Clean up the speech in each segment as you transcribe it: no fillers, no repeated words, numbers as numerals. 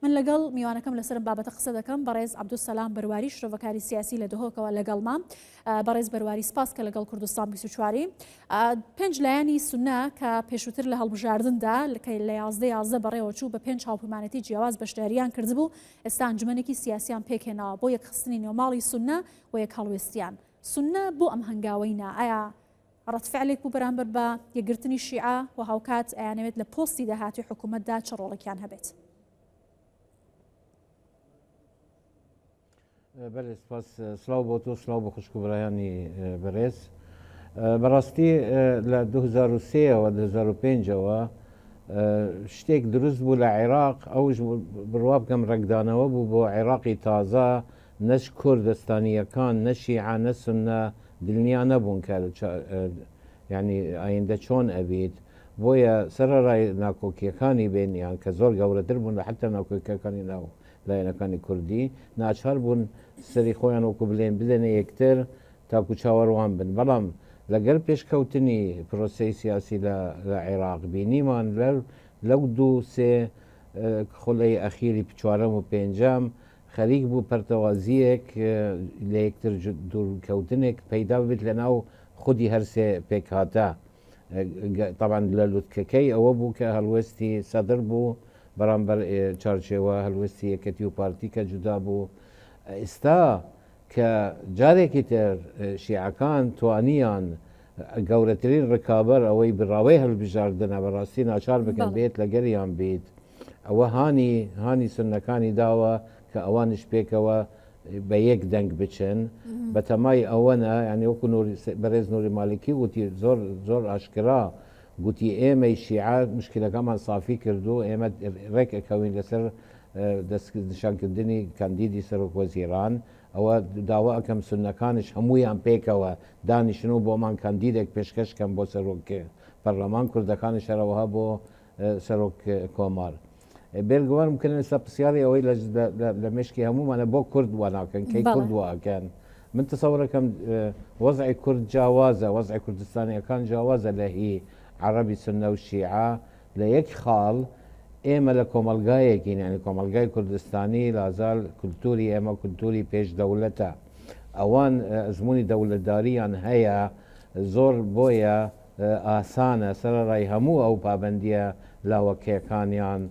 من لەگەڵ میوانەکەم لەسەرم بابەتە قسە دەکەم بەڕێز عەبدولسەلام بەرواری شرۆڤەکاری سیاسی لە دهۆکەوە لەگەڵما. بەڕێز بەرواری سپاس کە لەگەڵ کوردستان 24 پێنج لایەنی سونە کە پێشووتر لە هەڵبژاردندا کە لە 11 11 بەڕێوە چوو بە پێنج هاوپەیمانێتی جیاواز بەشداریان کردبوو ئێستا ئەنجومەنێکی سیاسیان پێکهێناوە بۆ یەکخستنی نێوماڵی سونە و یەک هەڵوێستیان سونە بۆ ئەم هەنگاوەی نا ئایا ڕەتفعلێک بوو بەرامبەر بە یەکگرتنی شیعە و هاوکات ئەیانەوێت لە پۆستی داهاتوی حکوومەتدا چ ڕۆڵێکیان هەبێت؟ بەلێ سپاس سلاو بۆ تۆ سلاو بۆ خوشک و برایانی بەرێز بەڕاستی لە 2023ەوە 2005ەوە شتێک دروست بوو لە عێراق ئەوش بڕوا بکەم ڕەنگدانەوە بوو بۆ عێراقی تازە نەش کوردستانیەکان نە شیعە نە سنە دلنیا نەبوون کە ینی ئایندە چۆن ئەبیت بۆیە سەرەڕای ناکۆکیەکانی بینیان کە زۆر گەورەتر بوون لە حتا ناکۆکیەکانی ناو لایەنەکانی کوردی ناچار بوون سەری خۆیان وەکو بلێن بدەنە یەکتر تاکو چاوەڕوان بن، بەڵام لەگەل پێشکەوتنی پرۆسەی سیاسی لە لە عێراق بینیمان لە لەو دوو سێ خولەی ئەخیری چوارەم و پێنجەم خەریک بوو پەرتەوازییەک لە یەکتر دوورکەوتنێک پەیدا ببێت لە ناو خودی هەرسێ پێکهاتە. تەبعەن لە لوتکەکەی ئەوە بوو کە هەڵوێستی سەدر بوو بەرامبەر چارچێوە هەلوێستی یەکەتی و پارتی کە جودا بوو ئێستا کە جارێکی تر شیعەکان توانیان گەورەترین ڕکابەر ئەوەی بڕاوەی هەلبژاردنە بەڕاستی ناچار بکەن بێت لەگەریان بیت ئەوە هانی هانی سنەکانی داوە کە ئەوانش پێکەوە بە یەک دەنگ بچن بەتەمای ئەوەنە یانی وەکو نوری بەرێز نوری مالکی وتی زۆر زۆر ئاشکرا گوتی ئێمەی شیعە مشکلەکەمان سافی کردو ئێمە ڕێک ئەکەوین لەسەر دەستنیشانکردنی کاندیدی سەرۆک وەزیران ئەوە داوا ئەکەم سوننەکانش هەموویان پێکەوە دانیشن و بۆمان کاندیدێک پێشکەش کەن بۆ سەرۆک پەرلەمان کوردەکانش هەرەوەها بۆ سەرۆک کۆمار. بێگومان ممکنە ئێستا پرسیاری ئەوەی لە مێشکی هەموومانە بۆ کورد وا ناکەن کەی کورد وا ئەکەن من تەسەورەکەم وەزعی کورد جیاوازە وەزعی کوردستانیەکان جیاوازە لە هی عەڕەبی سوننە و شیعە لە یەک خاڵ ئێمە لە کۆمەڵگایەکین یانی کۆمەڵگای کوردستانی لازال کولتوری ئێمە کولتوری پێش دەولەتە ئەوان ئەزموونی دەولەتداریان هەیە زۆر بۆیە ئاسانە سەرەڕای هەموو ئەو پابەندییە لاوەکیەکانیان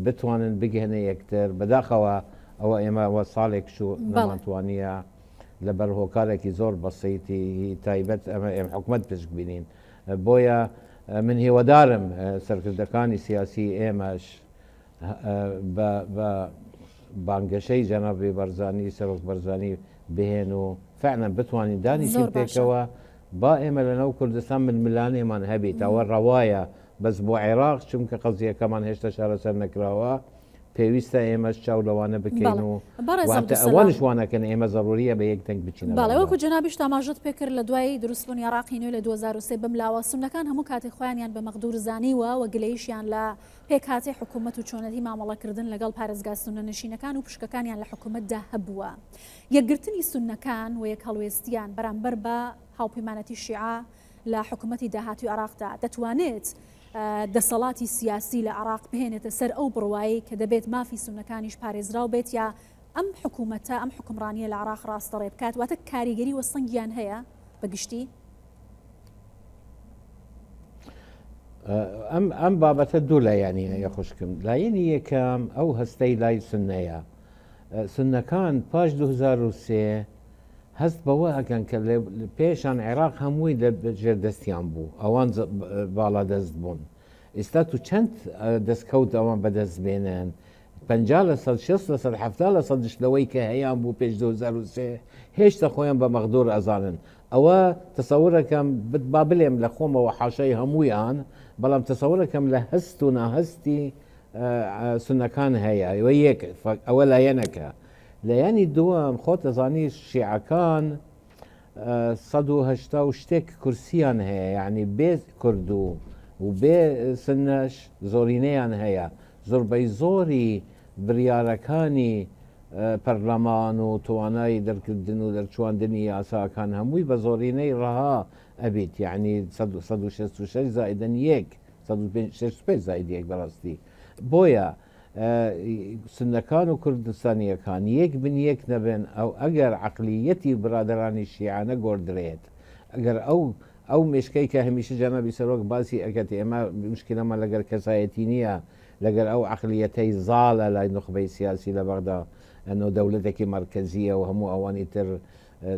بتوانن بگهنە یەکتر، بەداخەوە ئەوە ئێمە وە ساڵێک چوو نەمانتوانیە لەبەر هۆکارێکی زۆر بەسیتی تایبەت ئەمە ئێم حکومەت پشک بینین بۆیە من هیوادارم سەرکردەکانی سیاسی ئێمەش بە بە بانگەشەی جەنابی بەرزانی سەرۆک بەرزانی بهێن و فعلا بتوانین دانیشین پێکەوە با ئێمە لەناو کوردستان ململانێمان هەبیت ئەوە ڕەوایە بەس بۆ عێراق چونکە قەزیەکەمان هێشتا چارەسەر نەکراوە پێویستە ئێمەش چاو لەوانە بکەین و ئەوانش وانەکەن ئێمە زەڕوریە بە یەک دەنگ بچینە. بەڵێ وەکو جەنابیشت ئاماژەت پێکرد لە دوای دروستبوونی عێراقی نوێ لە 2003 بەم لاوە سوننەکان هەموو کاتێک خۆیانیان بە مەغدور زانیوە و گلەییشیان لە پێکهاتەی حکوومەت و چۆنەتی مامەڵەکردن لەگەڵ پارێزگا سوننەنشینەکان و پشکەکانیان لە حکوومەتدا هەبووە. یەکگرتنی سوننەکان و یەکهەڵوێستییان بەرامبەر بە هاوپەیمانەتی شیعە لە حکوومەتی داهاتووی عێراقدا دەتوانێت دەسەڵاتی سیاسی لە عێراق بهێنێتە سەر ئەو بڕوایەی کە دەبێت مافی سوننەکانیش پارێزراو بێت یا ئەم حکوومەتە ئەم حوکمڕانییە لە عێراق ڕاستەڕێ بکات واتە کاریگەری و سەنگیان هەیە بە گشتی؟ ئەم ئەم بابەتە دوو لایەنی هەیە خوشکم لایەنی یەکەم ئەو هەستەی لای سنەیە سنەکان پاش 2023 هەست بەوە ئەکەن کە پێشان عێراق هەمووی لە ژێر دەستیان بوو ئەوان باڵا دەست بوون ئێستا تو چەند دەستکەوت ئەوان بەدەست بێنن 50 لە 60 لە 70 لە سەدش لەوەی کە هەیان بوو پێش 2023 هێشتا خۆیان بە مەغدور ئەزانن ئەوە تەسەورەکەم با بلێم لە خۆمەوە حاشای هەموویان بەڵام تەسەورەکەم لە هەست و ناهەستی سونەکان هەیە ئەوە یەک ئەوە لایەنەکە لایەنی دووەم خۆت دەزانی شیعەکان 180 و شتێک کورسیان هەیە یعنی بێ کورد و و بێ سنەش زۆرینەیان هەیە زۆربەی زۆری بریارەکانی پەرلەمان و توانای دەرکردن و دەرچواندنی یاساکان هەمووی بە زۆرینەی ڕەها ئەبیت یعنی 166 زائدن یەک 165 زائد یەک بەڕاستی بۆیە. سوننەکان و کوردستانییەکان یەک بن یەک نەبن ئەو ئەگەر عەقلییەتی برادەرانی شیعە نەگۆردرێت ئەگەر ئەو ئەو مێشکەی کە هەمیشە جەنابی سەرۆک باسی ئەکەت ئێمە مشکلەمان لەگەر کەسایەتی نییە لەگەر ئەو عەقلییەتەی زاڵە لای نوخبەی سیاسی لە بەغدا ئەنۆ دەولەتێکی مەرکەزییە و هەموو ئەوانی تر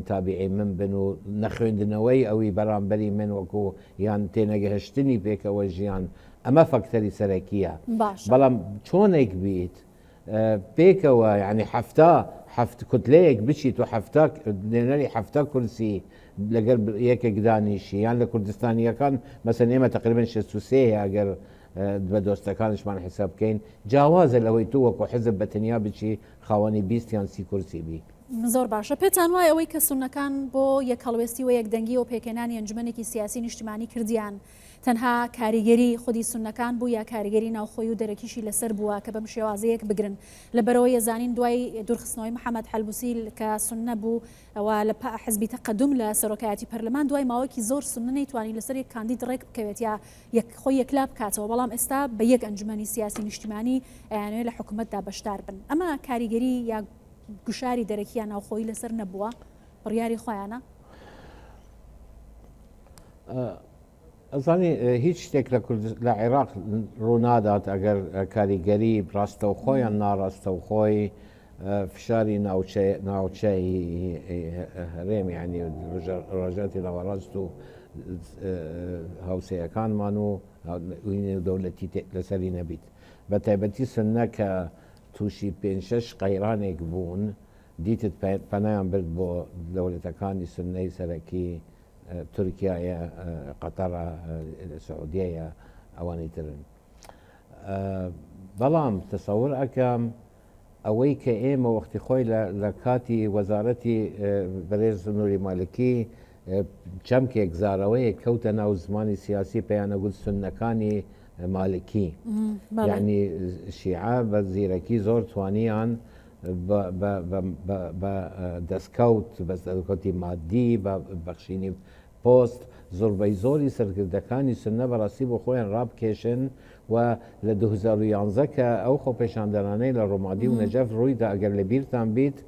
تابیعی من بن و نەخوێندنەوەی ئەوی بەرامبەری من وەکو یان تێنەگەهشتنی پێکەوە ژیان ئەمە فەکتەری سەرەکیە باشە. بەڵام چۆنێک بیت پێکەوە یعنی حەفتا حەفت کوتلەیەک بچیت و حەفتا نوێنەری حەفتا کورسی لەگەر یەکێک دانیشی یان لە کوردستانیەکان مەسەن ئێمە تقریبا 63 ئەگەر بە دۆستەکانشمان حساب بکەین جیاوازە لەوەی تۆ وەکو حزب بە تەنیا بچی خاوەنی 20 یان 30 کورسی بی. زۆر باشە پێتان وایە ئەوەی کە سوننەکان بۆ یەکهەڵوێستی و یەکدەنگی و پێکهێنانی ئەنجومەنێکی سیاسی نیشتمانی کردیان تەنها کاریگەری خودی سوننەکان بوو یا کاریگەری ناوخۆی و دەرەکیشی لەسەر بووە کە بەم شێوازە یەک بگرن لەبەرئەوەی ئەزانین دوای دوورخستنەوەی محەمەد حەلبوسی کە سوننە بوو و لە حزبی تەقەدوم لە سەرۆکایەتی پەرلەمان دوای ماوەیەکی زۆر سوننە نەیتوانی لەسەر یەک کاندید ڕێک بکەوێت یا یەک خۆی یەکلا بکاتەوە بەڵام ئێستا بە یەک ئەنجومەنی سیاسی نیشتیمانی ئەیانەوێت لە حکومەتدا بەشدار بن ئەمە کاریگەری یا گوشاری دەرەکی یا ناوخۆیی لەسەر نەبووە بڕیاری خۆیانە؟ ئەزانی هیچ شتێک لە کورد لە عێراق ڕوونادات ئەگەر کاریگەری ڕاستەوخۆ یان ناڕاستەوخۆی فشاری ناوچە ناوچەی هەرێم یعنی ڕۆژهەڵاتی ناوەڕاست و هاوسێیەکانمان و دەولەتی لەسەری نەبیت بە تایبەتی سنە کە تووشی پێنج شەش قەیرانێک بوون، دیتت پەنایان برد بۆ دەولەتەکانی سوننەی سەرەکی، تورکیایە، قەتەڕە، سعودیەیە، ئەوانی ترن. بەڵام تەسەور ئەکەم ئەوەی کە ئێمە وەختی خۆی لە کاتی وەزارەتی بەرێز نوری مالکی چەمکێک زارەوەیەک کەوتە ناو زمانی سیاسی پێیانەگوت سوننەکانی مالکی یعنی شیعە بە زیرەکی زۆر توانیان بە دەستکەوت بە دەستکەوتی مادی بە بەخشینی پۆست زۆربەی زۆری سەرکردەکانی سوننە بەڕاستی بۆ خۆیان ڕابکێشن و لە 2011 کە ئەو خۆپێشاندانانەی لە ڕۆمادی و نەجەف ڕوویدا ئەگەر لە بیرتان بیت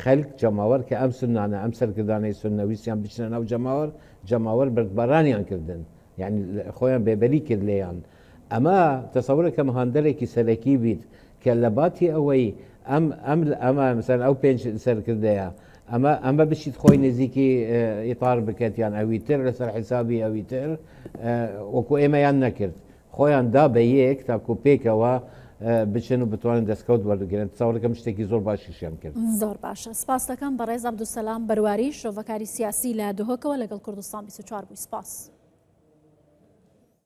خەلک جەماوەر کە ئەم سوننانە ئەم سەرکردانەی سوننە ویستیان بچنە ناو جەماوەر جەماوەر بەردبارانیان کردن یانی خۆیان بێبەری کرد لێیان ئەمە تەسەورەکەم هاندەرێکی سەرەکی بیت کە لە باتی ئەوەی ئەم ئەم ئەمە مثلەن ئەو پێنج سەرکردەیە ئەمە ئەمە بچیت خۆی نزیکی ئیتار بکەت یان ئەوی تر لەسەر حیسابی ئەوی تر وەکو ئێمەیان نەکرد خۆیان دا بە یەک تاکو پێکەوە بچن و بتوانن دەستکەوت وەربگرن تەسەورەکەم شتێکی زۆر باشیشیان کرد. زۆر باشە سپاس دەکەم بەڕێز عەبدولسەلام بەرواری شرۆڤەکاری سیاسی لە دهۆکەوە لەگەڵ کوردستان 24 بووی سپاس.